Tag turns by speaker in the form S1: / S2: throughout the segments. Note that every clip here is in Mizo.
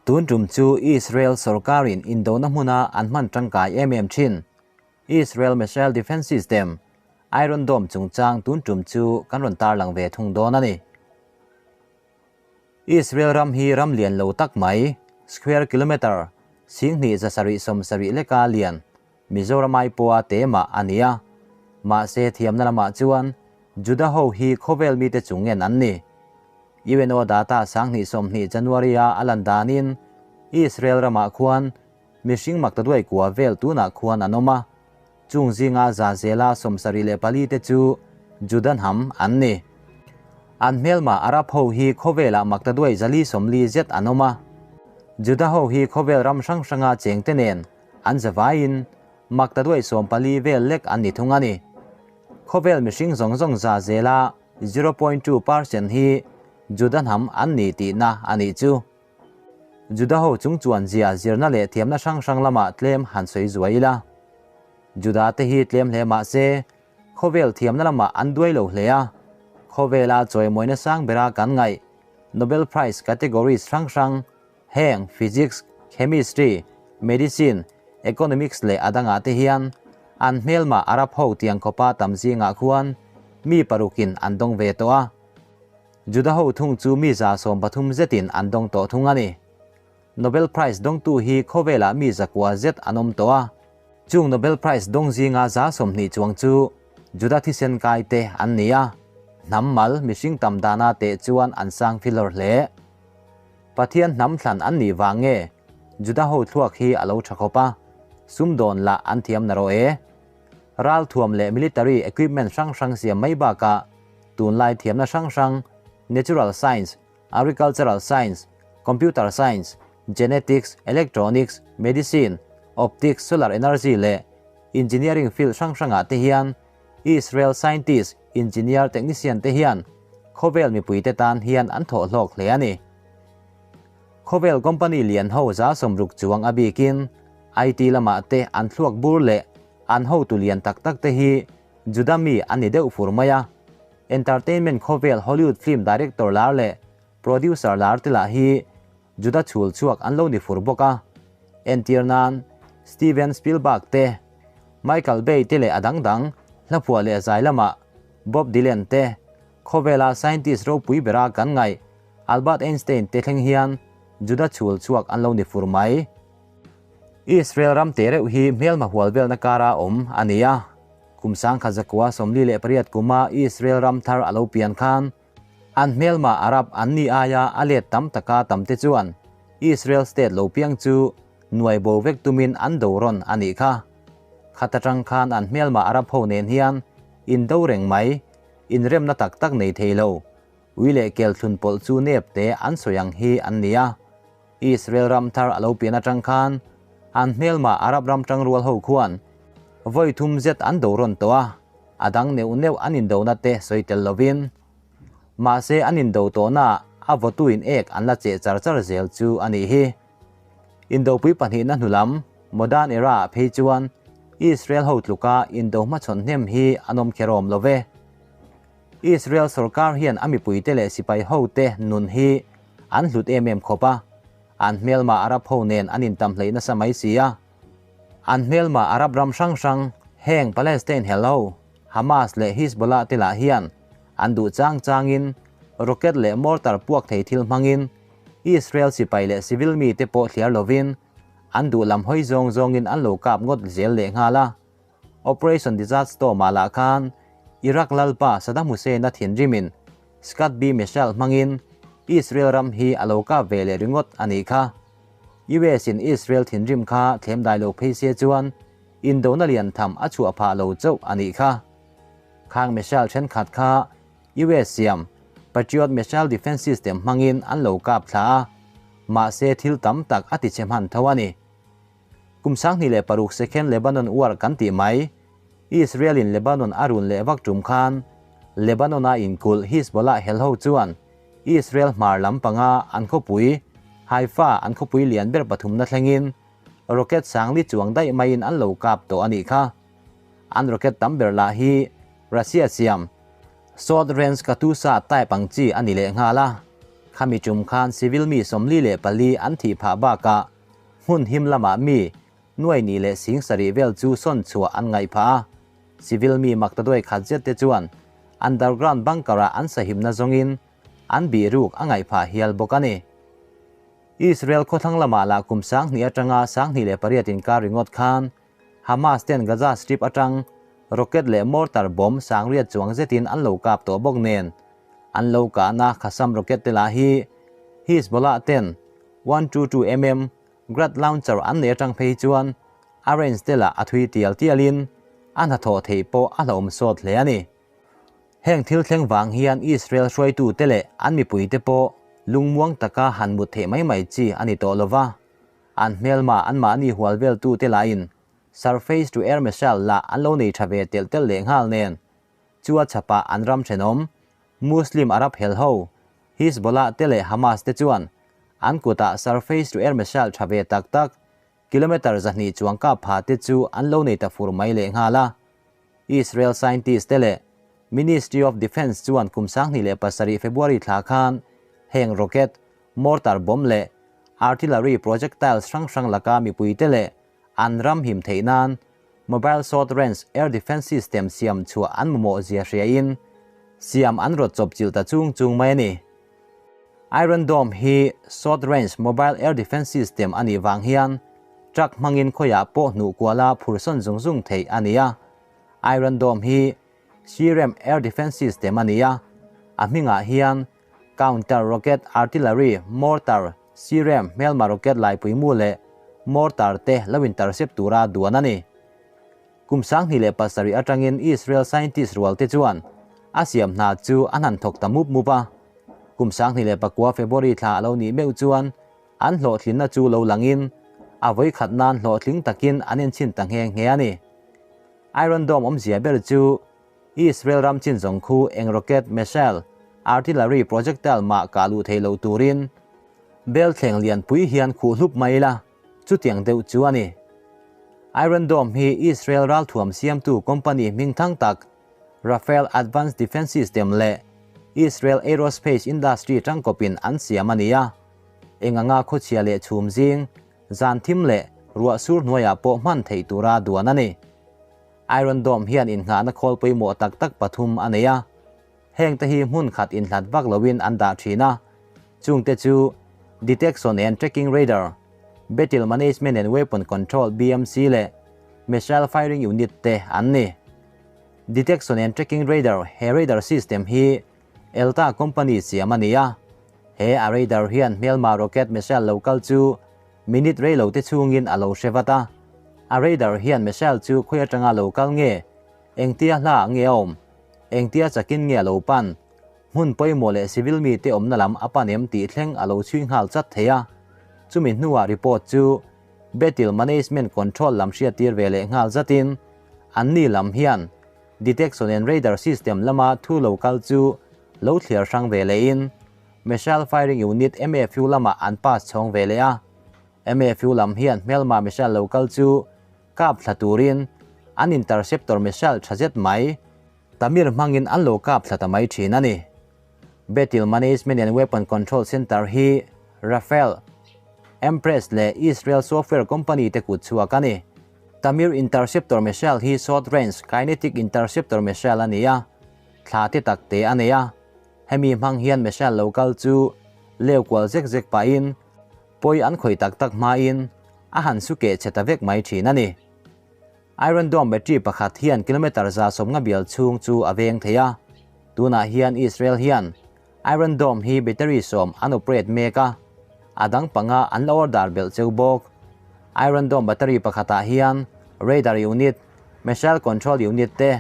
S1: Tun tum chu Israel sorkarin indona hmuna an hman tangkai em em thin Israel Missile Defense System, Iron Dome chungchang tun tum chu kan rawn tarlang ve thung dawn a ni. Israel ram hi ram lian lo tak mai, square kilometre 2770 leka lian, Mizoram ai pawha te mah a ni a. Mahse thiamna lamah chuan Juda ho hi khawvel mite chung ngen an ni. UNO data 2020 January-a a lan danin Israel ramah khuan mihring maktaduai kua vel tunah khuan an awm a, chung zinga za zela 74 te chu Juda hnam an ni. An hmelma Arab ho hi khawvelah maktaduai 440 zet an awm a. Juda ho hi khawvel ram hrang hranga chengte nen an zavaiin maktaduai 14 vel lek an ni thung a ni. Khawvel mihring zawng zawng za zela 0.2% hi Juda hnam an ni tihna a nih chu. Juda ho chung chuan zia zirna leh thiamna hrang hrang lamah tlem han sawi zuai ila. Juda te hi tlem hle mah se, khawvel thiamna lamah an duai lo hle a. Khawvela chawimawina sang bera kan ngaih Nobel Prize categories hrang hrang heng Physics, Chemistry, Medicine, Economics leh a dangah te hian an hmelma Arab ho tiang khawpa tam zingah khuan mi parukin an dawng ve tawh a. Juda ho thung chu mi 130 zetin an dawng tawh thung a ni. Nobel Prize dawngtu hi khawvelah mi 900 zet an awm tawh a. Chung Nobel Prize dawng zinga 20 chuang chu Juda thisen kai te an ni a. Hnam mal mihring tam dana te chuan an sang filawr hle. Pathian hnam thlan an nih vang nge Juda ho thluak hi a lo tha khawp a, sum dawn lah an thiam na rawh e. Ral thuam leh military equipment hrang hrang siam mai bakah tunlai thiamna hrang hrang natural science, agricultural science, computer science, genetics, electronics, medicine, optics, solar energy leh engineering field hrang hrangah te hian Israel scientist, engineer, technician te hian khawvel mipui te tan hian an thawh hlawk hle a ni. Khawvel company lian ho 60 chuang a bikin IT lamah te an thluak bur leh an hotu lian tak tak te hi Juda mi an ni deuh fur mai a. Entertainment khawvel Hollywood film director lar leh producer lar te lah hi Juda chhul chhuak an lo ni fur bawk a. Entir nan Steven Spielberg te, Michael Bay te leh a dang dang hlaphuah leh zai lamah Bob Dylan te, khawvela scientist ropui bera kan ngaih Albert Einstein te thleng hian Juda chhul chhuak an lo ni fur mai. Israel ram te reuh hi hmelma hual velna kara awm a ni a. Kum 1948 kuma Israel ram thar a lo pian khan an hmelma Arab an ni aia a let tam taka tam te chuan Israel state lo piang chu nuai bo vek tumin an do rawn a nih kha. Khata tang khan an hmelma Arab ho nen hian in do reng mai, in remna tak tak nei thei lo. Ui leh kel thlun pawlh chu nep te an sawi ang hi an ni a. Israel ram thar a lo pian atang khan an hmelma Arab ram tang rual ho khuan voi thum zet an do rawn tawh a, a dang neuh neuh an indona te sawi tel lovin. Mahse an indo tawhna a votuin ek an la cheh char char zel chu a nih hi. Indopui pahnihna hnulam modern era ah phei chuan Israel ho tluka indo hmachhawn hnem hi an awm kherawm lo ve. Israel sarkar hian a mipui te leh sipai ho te nun hi an hlut em em khawp a, an hmelma Arab ho nen an intam hleih nasa mai si a. An hmelma Arab ram hrang hrang heng Palestine hel ho, Hamas leh Hezbollah te lah hian an duh chang changin rocket leh mortar puak thei thil hmangin Israel sipai leh civil mi te pawh thliar lovin an duh lam hawi zawng zawngin an lo kap ngawt zel leh nghal a. Operation Desert Storm ah lah khan Iraq lalpa Saddam Hussein a thinrimin Scud B missile hmangin Israel ram hi a lo kap ve leh ringawt a nih kha. US in Israel thinrim kha thlem dai lo phei se chuan indona lian tham a chhuah phah lo chauh a nih kha. Khang missile thenkhat kha US siam Patriot missile defense system hmangin an lo kap thla a, mahse thil tam tak a ti che hman tho a ni. Kum 2006 second Lebanon war kan tih mai, Israel in Lebanon a run leh vak tum khan Lebanon a inkulh Hezbollah hel ho chuan Israel hmar lam panga an khawpui Haifa an khawpui lian ber pathumna thlengin rocket 40 chuang daih maiin an lo kap tawh a nih kha. An rocket tam ber lah hi Russia siam short range Katyusha type ang chi a ni leh nghal a. Khami tum khan civil mi 44 an thih phah bakah hmun him lamah mi nuai hnih leh 7000 vel chu sawn chhuah an ngaih phah a. Civil mi maktaduai khat zet te chuan underground bunker-ah an sahimna zawngin an bih ruk a ngaih phah hial bawk a ni. Israel khawthlang lamah lah kum 2000 atanga 2008 inkar ringawt khan Hamas ten Gaza Strip atang rocket leh mortar bomb 8000 chuang zetin an lo kap tawh bawk nen an lo kahna Qassam rocket te lah hi Hezbollah ten 122 mm Grad launcher an nei atang phei chuan a range te lah a thui tial tialin a hnathawh theih pawh a hlauhawm sawt hle a ni. Heng thil thleng vang hian Israel hruaitute leh an mipuite pawh lungmuang taka han mut theih mai mai chi a ni tawh lo va. An hmelma anmahni hual veltute lahin surface to air missile lah an lo nei tha ve telh telh leh nghal nen chu a chhapah an ram thenawm Muslim Arab hel ho Hizbollah te leh Hamas te chuan an kutah surface to air missile tha ve tak tak kilometre 200 chuang kap pha te chu an lo nei ta fur mai leh nghal a. Israel scientist te leh Ministry of Defence chuan kum 2007 February thla khan heng rocket, mortar bomb leh artillery projectiles hrang hrang laka mipui te leh an ram him theih nan mobile short range air defence system siam chhuah an mamawh zia hriain siam an rawt chawp chilh ta chung chung mai a ni. Iron Dome hi short range mobile air defence system a nih vang hian truck hmangin khawiah pawh hnuh kuala phur sawn zung zung theih a ni a. Iron Dome hi C-RAM air defence system a ni a, a hmingah hian counter rocket artillery mortar C-RAM hmelma rocket laipui mu leh mortar te lo intercept tura duan a ni. Kum 2007 atangin Israel scientist rual te chuan a siam hna chu an han thawk ta mup mup a. Kum 2009 February thla a lo nih meuh chuan an hlawhtlinna chu lo langin a vawi khat nan hlawhtling takin an enchhin ta nghe nghe a ni. Iron Dome awmzia ber chu Israel ram chin zawng khu eng rocket, missile, artillery projectile mah kah luh thei lo turin bel thleng lian pui hian khuh hlup mai ila chutiang deuh chu a ni. Iron Dome hi Israel ralthuam siamtu company hming thang tak Rafael Advanced Defence System leh Israel Aerospace Industry tangkawpin an siam a ni a. Eng anga khawchhia leh chhum zing, zan thim leh ruah sur hnuaiah pawh hman theih tura duan a ni. Iron Dome hian innghahna khawl pawimawh tak tak pathum a nei a. Heng te hi hmun khat inhlat vak loin an dah thin a. Chungte chu Detection and Tracking Radar, Battle Management and Weapon Control, BMC, leh Missile Firing Unit te an ni. Detection and Tracking Radar, He radar system hi Elta company siam a ni a. He a radar hian hmelma rocket missile lo kal chu minute rei lo te chhungin a lo hre vat a. A radar hian missile chu khawi atanga lo kal nge, engtia hla nge a awm, engtia chakin nge a lo pan, hmun pawimawh leh civil mi te awmna lam a pan em tih thleng a lo chhui nghal chat thei a. Chumi hnuah report chu Battle Management Control lam hriattir ve leh nghal zatin anni lam hian Detection and Radar System lama thu lo kal chu lo thliar hrang ve lehin Missile Firing Unit, MFU, lamah an pass chhawng ve leh a. MFU lam hian hmelma missile lo kal chu kap thla turin an interceptor missile tha zet mai Tamir hmangin an lo kap thla ta mai thin a ni. Battle Management and Weapon Control Center hi Rafael, Empress leh Israel Software Company te kut chhuak a ni. Tamir Interceptor Missile hi short range kinetic interceptor missile a ni a, thla te tak te a nei a. Hemi hmang hian missile lo kal chu leu kual zek zek pahin pawi an khawih tak tak hmain a han su keh chhe ta vek mai thin a ni. Iron Dome battery pakhat hian kilometre 150 bial chhung chu a veng thei a. Tunah hian Israel hian Iron Dome hi battery 10 an operate mek a, a dang panga an la order belh cheu bawk. Iron Dome battery pakhatah hian radar unit, missile control unit te,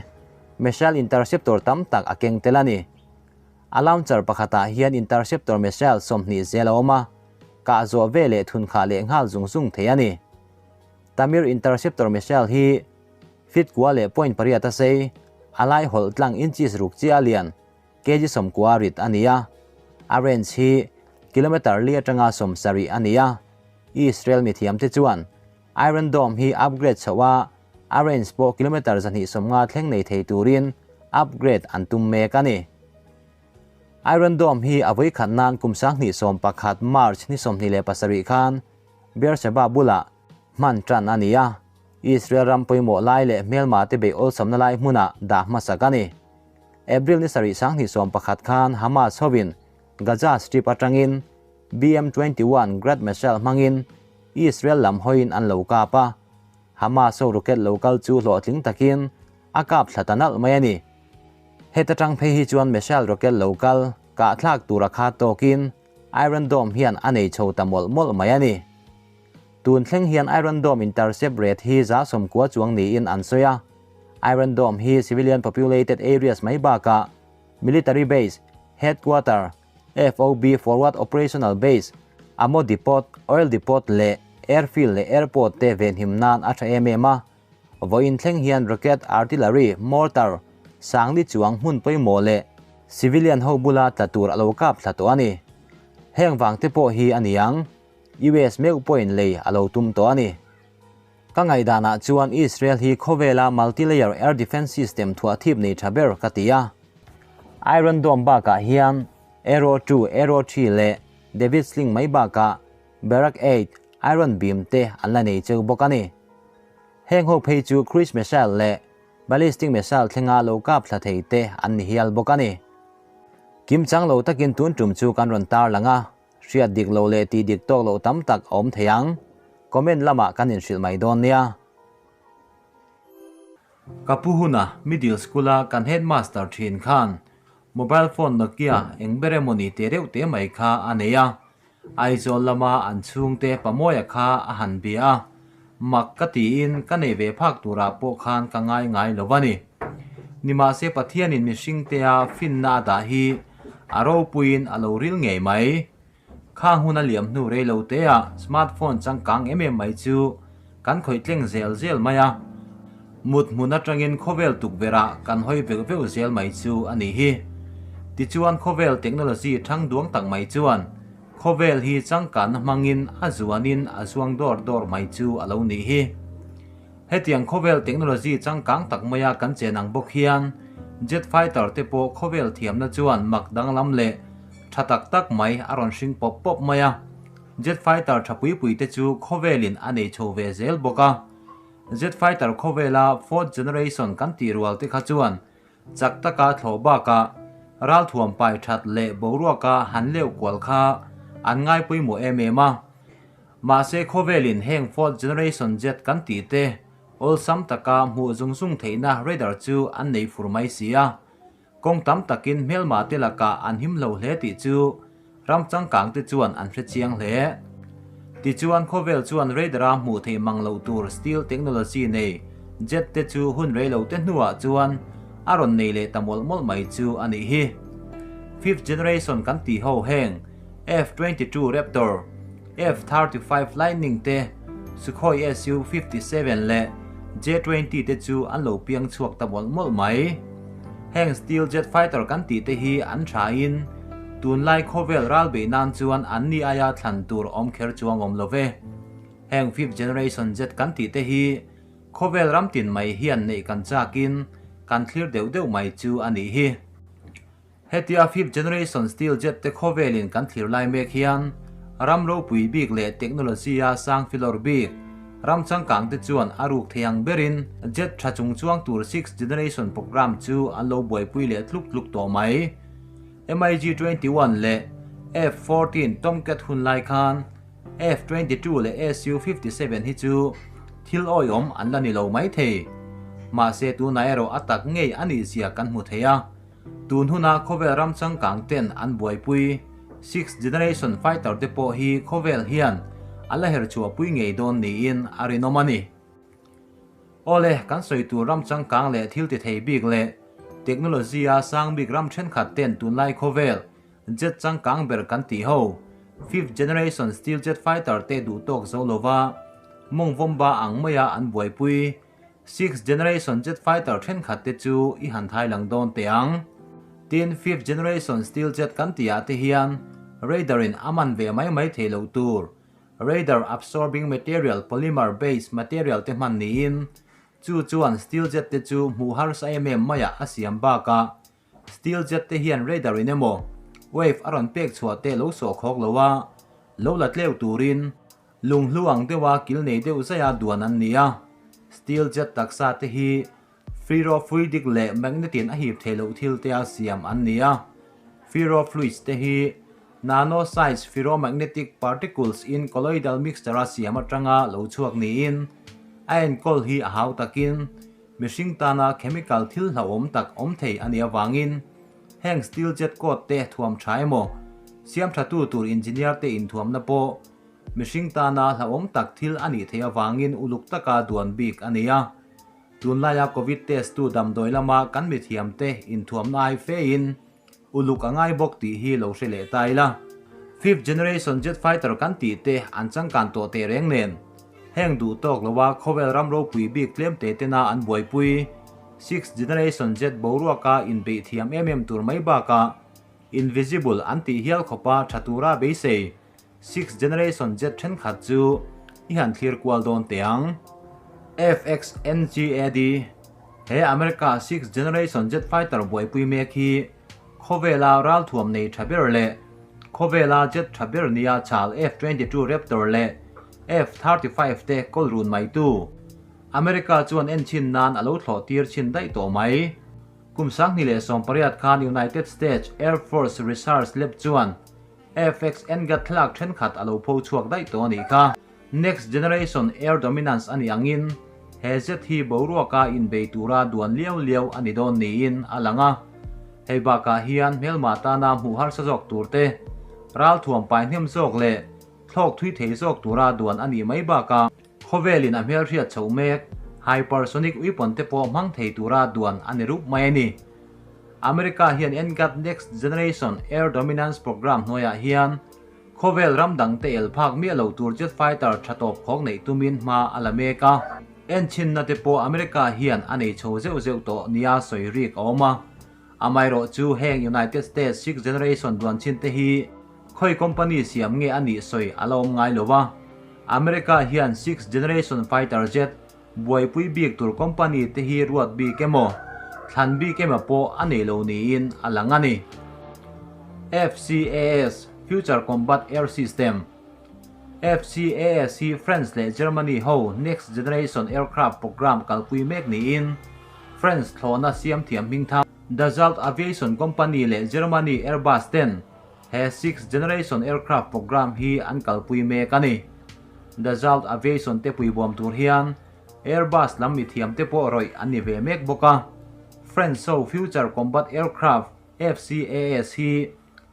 S1: missile interceptor tam tak a keng tel a ni. A launcher pakhatah hian interceptor missile 20 zel a awm a, kah zawh ve leh thun khah leh nghal zung zung thei a ni. Tamir interceptor missile hi feet kua leh point pariat a sei, a lai hawlh tlang inches ruk chiah a lian, kg 90 rit a ni a. A range hi kilometre li atanga 70 a ni a. Israel mithiamte chuan Iron Dome hi upgrade chhoh a, a range pawh kilometre 250 thleng nei thei turin upgrade an tum mek a ni. Iron Dome hi a vawikhat nan kum 2011 March ni 27 khan Beersheba bulah hman tan a ni a, Israel ram pawimawh lai leh hmelma te bei awlsamna lai hmunah dah hmasak a ni. April ni 7 2011 khan Hamas hovin Gaza Strip atangin BM-21 Grad missile hmangin Israel lam hawiin an lo kap a, Hamas ho rocket lo kal chu hlawhtling takin a kap thla ta nalh mai a ni. Heta tang phei hi chuan missile rocket lo kal kah thlak tur a khat tawkin Iron Dome hian a nei chho ta mawlh mawlh mai a ni. Tun thleng hian Iron Dome intercept rate hi 90% chuang niin an sawi a. Iron Dome hi civilian populated areas mai bakah military base, headquarter, FOB Forward Operational Base, ammo depot, oil depot leh airfield leh airport te venhim nan a tha em em a. Vawiin thleng hian rocket, artillery, mortar, sangli chuang hmun pawimawh leh civilian ho bula tla tur a lo kap thla tawh a ni. Heng vang te pawh hi a ni ang, US meuh pawhin lei a lo tum tawh a ni. Ka ngaihdanah chuan Israel hi khawvela multi-layer air defence system thuah thip nei tha ber ka ti a. Iron Dome bakah hian Arrow 2, Arrow 3 leh David Sling mai bakah Barak 8, Iron Beam te an la nei cheu bawk a ni. Heng ho phei chu cruise missile leh ballistic missile thlenga lo kap thla thei te an ni hial bawk a ni. Kim chang lo takin tun tum chu kan rawn tar lang a, hriat dik lo leh tih dik tawk loh tam tak a awm thei ang. Comment lamah kan inhrilh mai dawn nia. Ka pu huna middle school a kan headmaster thin khan mobile phone Nokia eng ber emawni te reuh te mai kha a nei a, Aizawl lama an chhungte Pamawia kha a han bia a, mak ka tiin ka nei ve phak turah pawh khan ka ngai ngai lo a ni. Nimahse Pathianin mihringtea finna a dah hi a ropuiin a lo ril ngei mai. Khang hun a liam hnu rei lo teah smartphone changkang em em mai chu kan khawih tleng zel zel mai a, mut hmun atangin khawvel tukverhah kan hawi veuh veuh zel mai chu a nih hi. Tichuan khawvel technology thang duang tak mai chuan khawvel hi changkanna hmangin a zuanin a zuang dawr dawr mai chu a lo nih hi. Hetiang khawvel technology changkang tak maia kan chen ang bawk hian jet fighter te pawh khawvel thiamna chuan mak danglam leh tha tak tak mai a rawn hring pawp pawp mai a. Jet fighter tha pui pui te chu khawvelin a nei chho ve zel bawk a. Jet fighter khawvela fourth generation kan tih rual te kha chuan chak taka thlawh bakah ralthuam pai that leh boruaka han leuh kual kha an ngai pawimawh em em a. Mahse khawvelin heng fourth generation jet kan tih te awlsam taka hmuh zung zung theihna radar chu an nei fur mai si a. Kawng tam takin hmelma te lakah an him lo hle tih chu ram changkang te chuan an hre chiang hle. Tichuan khawvel chuan radar-a hmuh theih mang loh tur steel technology nei jet te chu hun rei lo te hnuah chuan a rawn nei leh ta mawlh mawlh mai chu a nih hi. Fifth generation kan tih ho heng F-22 Raptor, F-35 Lightning te, Sukhoi Su-57 leh J-20 te chu an lo piang chhuak ta mawlh mawlh mai. Heng steel jet fighter kan tih te hi an thain tunlai khawvel ral beih nan chuan an ni aia thlan tur awm kher chuang awm lo ve. Heng fifth generation jet kan tih te hi khawvel ram tin mai hian neih kan chakin kan thlir deuh deuh mai chu a nih hi. Hetia fifth generation steel jet te khawvelin kan thlir lai mek hian ram ropui bik leh technology a sang filawr bik ram changkang te chuan a ruk thei ang berin jet tha chung chuang tur sixth generation program chu an lo buaipui leh tluk tluk tawh mai. MiG-21 leh F-14 Tomcat hun lai khan F-22 leh Su-57 hi chu thil awihawm an la ni lo mai thei. Mahse tunah erawh a tak ngei a nih zia kan hmu thei a. Tun huna khawvel ram changkang ten an buaipui sixth generation fighter te pawh hi khawvel hian a la her chhuahpui ngei dawn niin a rinawm a ni. Awle, kan sawi tur ram changkang leh thil ti thei bik leh technology a sang bik ram thenkhat ten tunlai khawvel jet changkang ber kan tih ho fifth generation steel jet fighter te duh tawk zo lova mawng vawmba ang maia an buaipui Sixth generation jet fighter thenkhat te chu i han thai lang dawn teh ang. Tin, fifth generation steel jet kan tih ah te hian radar in a man ve mai mai thei loh tur radar absorbing material polymer based material te hman niin chu chuan steel jet te chu hmuh harsa em em maiah a siam bakah steel jet te hian radar in emaw Wave a rawn pek chhuah te lo sawh khawk lo a, lo la tleu turin lunghlu ang deuha kil nei deuh zaia duan an ni a. Steel jet taksa te hi ferrofluidic leh magnet in a hip theih loh thil te a siam an ni a. Ferrofluids te hi nano size ferromagnetic particles in colloidal mixture a siam atanga lo chhuak niin a enkawl hi a hau takin mihring tana chemical thil hlauhawm tak awm thei a nih avangin Heng steel jet coat te thuam tha emaw, siam thatu tur engineer te inthuamna pawh mihring tana hlauhawm tak thil a nih theih avangin uluk taka duan bik a ni a. Tunlaia Covid test tu damdawi lama kan mithiam te inthuamna ai fein uluk a ngai bawk tih hi lo hre leh ta ila. Fifth generation jet fighter kan tih te an changkan tawh teh reng nen heng duh tawk loa khawvel ram ropui bik tlem te tena an buaipui. Sixth generation jet boruaka inbeih thiam em em tur mai bakah invisible an tih hial khawpa tha tura beisei sixth generation jet thenkhat chu i han thlir kual dawn teh ang. FXNGAD, He America sixth generation jet fighter buaipui mek hi khawvela ralthuam nei tha ber leh khawvela jet tha ber nia chal F-22 Raptor leh F-35 te kawl run maitu America chuan enchin nan a lo thlawh tir chhin daih tawh mai. Kum 2018 khan United States Air Force Research Lab chuan FX NGAD thlalak thenkhat a lo pho chhuak daih tawh a nih kha. Next Generation Air Dominance a nih angin he zet hi boruaka inbei tura duan liau liau a ni dawn niin a lang a. Hei bakah hian hmelma tana hmuh harsa zawk tur te, ralthuam pai hnem zawk leh thlawk thui thei zawk tura duan a nih mai bakah, Khawvelin a hmelhriat chhoh mek, hypersonic weapon te pawh hmang thei tura duan a ni rup mai a ni. America hian NGAD Next Generation Air Dominance Program hnuaiah hian khawvel ram dang te el phak miah lo tur jet fighter tha tawp khawk neih tumin hma a la mek a. Enchinna te pawh America hian a nei chho zeuh zeuh tawh nia sawi rik a awm a. Amaherawh chu heng United States Sixth Generation duan chin te hi khawi company siam nge a nih sawi a la awm ngai lo a. America hian Sixth Generation fighter jet buaipui bik tur company te hi ruat bik emaw, thlan bik emaw pawh a nei lo niin a lang a ni. FCAS, Future Combat Air System, FCAS hi France leh Germany ho Next Generation Aircraft Programme kalpui mek niin France thlawhna siam thiam hmingthang Dassault Aviation Company leh Germany Airbus ten he Sixth Generation Aircraft Programme hi an kalpui mek a ni. Dassault Aviation te puibuam tur hian Airbus lam mithiam te pawh rawih an ni ve mek bawk a. France ho Future Combat Aircraft, FCAS, hi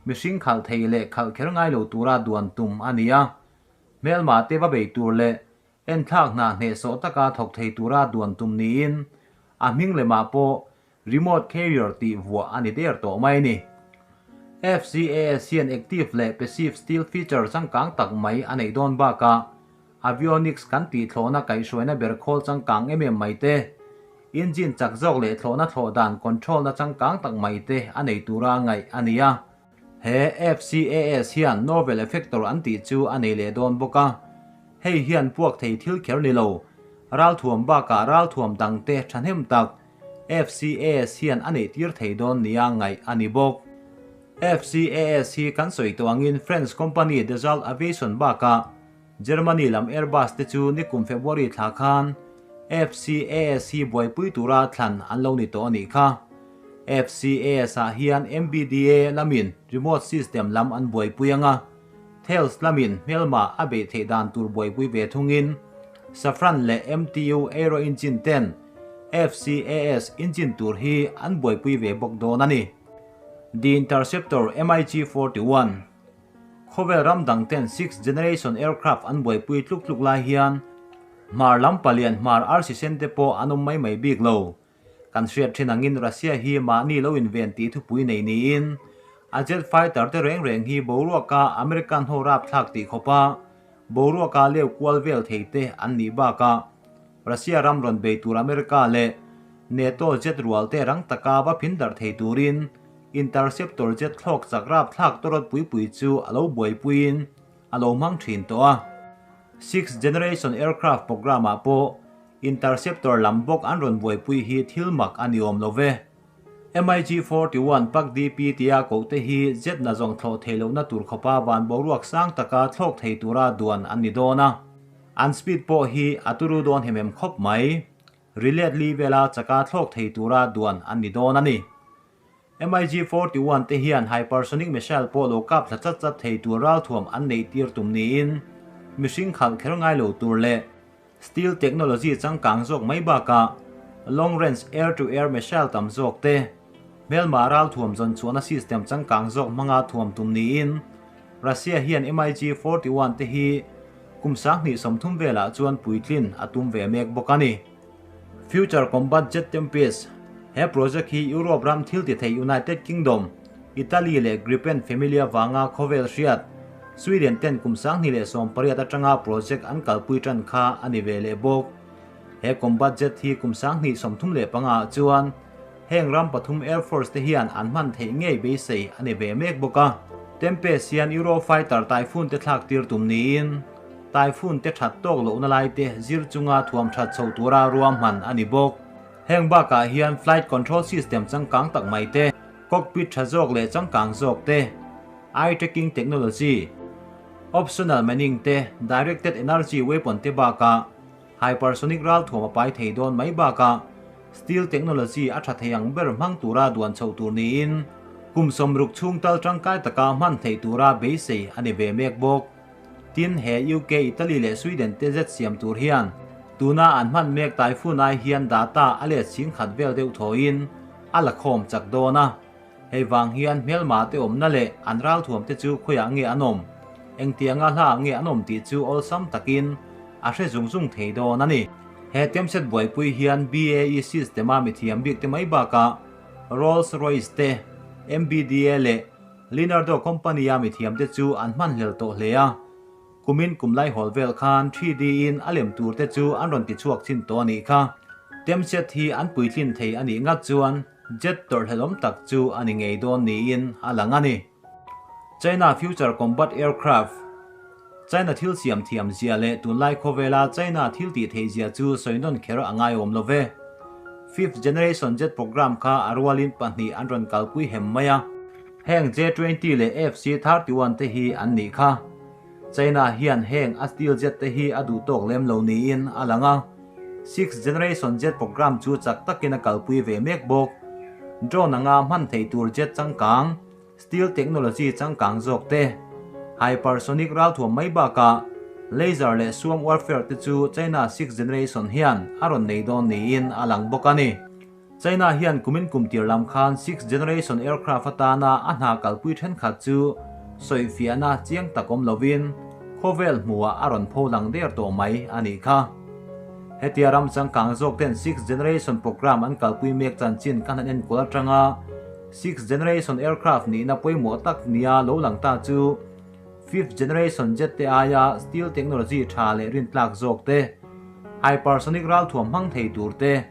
S1: Mihring khalh thei leh khalh kher ngai lo tura duan tum a ni a, hmelma te va bei tur leh enthlak hna hnehsawh taka thawk thei tura duan tum niin a hming lemah pawh Remote Carrier tih vuah a ni der tawh mai a ni. FCAS hian active leh passive stealth feature changkang tak mai a neih dawn bakah avionics kan tih thlawhna kaihhruaina ber khawl changkang em em mai te, engine chak zawk leh thlawhna thlawh dan control na changkang tak mai te a nei tura ngaih a ni a. He FCAS hian novel effector an tih chu a nei leh dawn bawk a, hei hian puak thei thil kher ni lo, ralthuam bakah ralthuam dang te thahnem tak FCAS hian a neih tir thei dawn nia ngaih a ni bawk. FCAS hi kan sawi tawh angin French company Dassault Aviation bakah Germany lam Airbus te chu nikum February thla khan FCAS hi buaipui tura thlan an lo ni tawh a nih kha. FCAS ah hian MBDA lamin remote system lam an buaipui ang a, Thales lamin hmelma a beih theih dan tur buaipui ve thungin Safran leh MTU Aero Engine ten FCAS engine tur hi an buaipui ve bawk dawn a ni. The Interceptor MiG-41. Khawvel ram dang ten sixth generation aircraft an buaipui tluk tluk lai hian hmar lam palian hmar arsi sen te pawh an awm mai mai bik lo. Kan hriat thin angin Russia hi mahni lo inven tih thupui nei niin a jet fighter te reng reng hi boruaka American ho rapthlak tih khawpa boruaka leu kual vel thei te an nih bakah Russia ram rawn bei tur America leh NATO jet rual te rang taka va phin darh thei turin Interceptor jet thlawk chak rapthlak tawrawt pui pui chu a lo buaipuiin a lo hmang thin tawh a. Sixth Generation Aircraft Programme-ah pawh Interceptor lam bawk an rawn buaipui hi thil mak a ni awm lo ve. MiG 41 Pak DP tia koh te hi jet na zawng thlawh theih lohna tur khawpa van boruak sang taka thlawk thei tura duan an ni dawn a. An speed pawh hi a turu dawn hem em khawp mai. Rilet li vela chaka thlawk thei tura duan an ni dawn a ni. MiG 41 te hian hypersonic missile pawh lo kap thla chat chat thei tur ralthuam an neih tir tum niin mihring khalh kher ngai lo tur leh steel technology changkang zawk mai bakah long range air to air missile tam zawk te hmelma ralthuam zawn chhuahna system changkang zawk hmanga thuam tum niin Russia hian MiG 41 te hi kum 2030 velah chuan puitlin a tum ve mek bawk a ni. Future Combat Jet Tempest, He project hi Europe ram thil ti thei United Kingdom, Italy leh Gripen family avanga khawvel hriat, Sweden ten kum 2018 atanga project an kalpui tan kha a ni ve leh bawk. He combat jet hi kum 2035 ah chuan heng ram pathum Air Force te hian an hman theih ngei beisei a ni ve mek bawk a. Tempest hian Eurofighter Typhoon te thlak tir tum niin, Typhoon te that tawk lohna lai te zir chunga thuam that chho tura ruahman a ni bawk. Heng bakah hian flight control system changkang tak mai te, cockpit tha zawk leh changkang zawk te, eye tracking technology, optional manning te, directed energy weapon te bakah hypersonic ralthuam a pai thei dawn mai bakah steel technology a tha thei ang ber hmang tura duan chhoh tur niin kum 60 chhung tal tangkai taka hman theih tura beisei a ni ve mek bawk. Tin, he UK, Italy leh Sweden te zet siam tur hian tuna an hman mek Typhoon ai hian data a let 10,000 vel deuh thawiin a la khawm chak dawn a. Hei vang hian hmelma te awmna leh an ralthuam te chu khawiah nge an awm, engtianga hla nge an awm tih chu awlsam takin a hre zung zung thei dawn a ni. He temset buaipui hian BAE system a mithiam bik te mai bakah Rolls Royce te, MBDA leh Leonardo company a mithiam te chu an hman hlel tawh hle a. Kumin kum lai hawl vel khan 3D in a lem tur te chu an rawn ti chhuak chin tawh a nih kha. Temset hi an puitlin thei a nih ngat chuan jet tawrhhlelawm tak chu a ni ngei dawn niin a lang a ni. China Future Combat Aircraft, China thil siam thiam zia leh tunlai khawvela China thil tih theih zia chu sawi nawn kher a ngaiawm lo ve. Fifth Generation Jet Program kha a rualin pahnih an rawn kalpui hem mai a. Heng J-20 leh FC-31 te hi an nih kha. China hian heng a steel jet te hi a duh tawk lem lo niin a lang a. Sixth Generation Jet Program chu chak takin a kalpui ve mek bawk. Drone anga hman thei tur jet changkang, steel technology changkang zawk te, hypersonic ralthuam mai bakah laser leh swarm warfare te chu China Sixth Generation hian a rawn nei dawn niin a lang bawk a ni. China hian kumin kum tir lam khan Sixth Generation aircraft atana a hna kalpui thenkhat chu sawifiahna chiang tak awm lovin khawvel hmuhah a rawn pho lang der tawh mai a nih kha. Hetia ram changkang zawk ten Sixth Generation program an kalpui mek chanchin kan han enkawl atanga Sixth Generation aircraft nihna pawimawh tak nia lo lang ta chu Fifth Generation jet te aia steel technology tha leh rintlak zawk te, hypersonic ralthuam hmang thei tur te,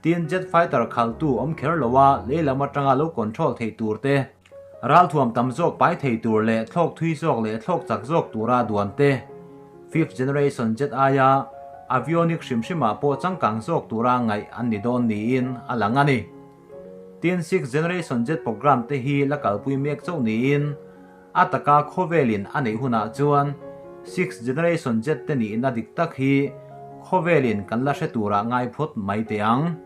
S1: tin jet fighter khaltu awm kher loa lei lam atanga lo control thei tur te, ralthuam tam zawk pai thei tur leh thlawk thui zawk leh thlawk chak zawk tura duan te, Fifth Generation jet aia avionic hrim hrimah pawh changkang zawk tura ngaih an ni dawn niin a lang a ni. Tin Sixth Generation jet program te hi la kalpui mek chauh niin a taka khawvelin a neih hunah chuan Sixth Generation jet te nihna dik tak hi khawvelin kan la hre turah ngai phawt mai teh ang.